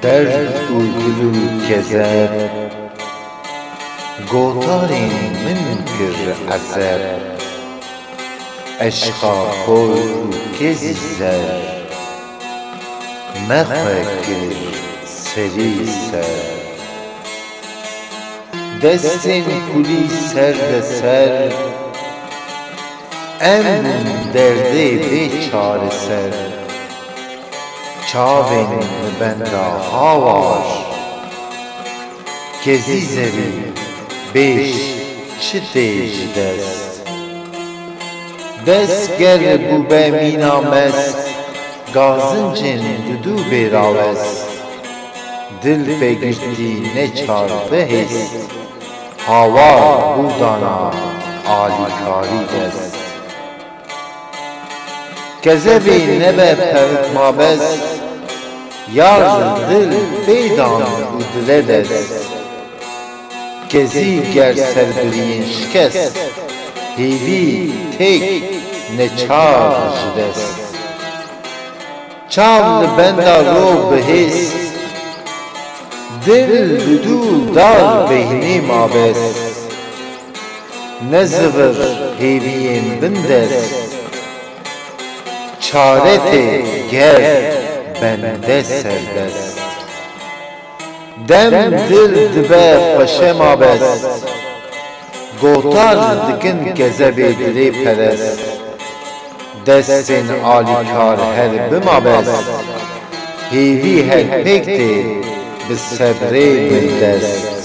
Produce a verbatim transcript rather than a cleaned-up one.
Berd û gul û kezeb, gotarên min kir ezeb. Eşqa kor û kezî zer, me xwe kir serî ser. Destên kulî ser de ser, em bûn derdê bê çareser. Çavên li benda hawar, kezî zerî bêj çi tê ji dest. Dest ger bûbe mîna mest, gazincên didû bê rawest. Dil pê girtî neçar bihêst, hawar bû dana alîkarî dest. Kezebê nebe pevik mabest, yar dil pê dan û dile dest. Kezî ger serbiriyên şikest, hêvî têk neçar ji dest. Çav li benda ro bihêst, dil didû dar bêhnî mabest. Ne zivir hêviyên bindest, çare tê ger bende serdest. Dem dil dibe xweşe mabest, gotar dikin kezebê dilê perest. Destên alîkar her bimabest, hêvî her pêk tê bi sebrê bindest.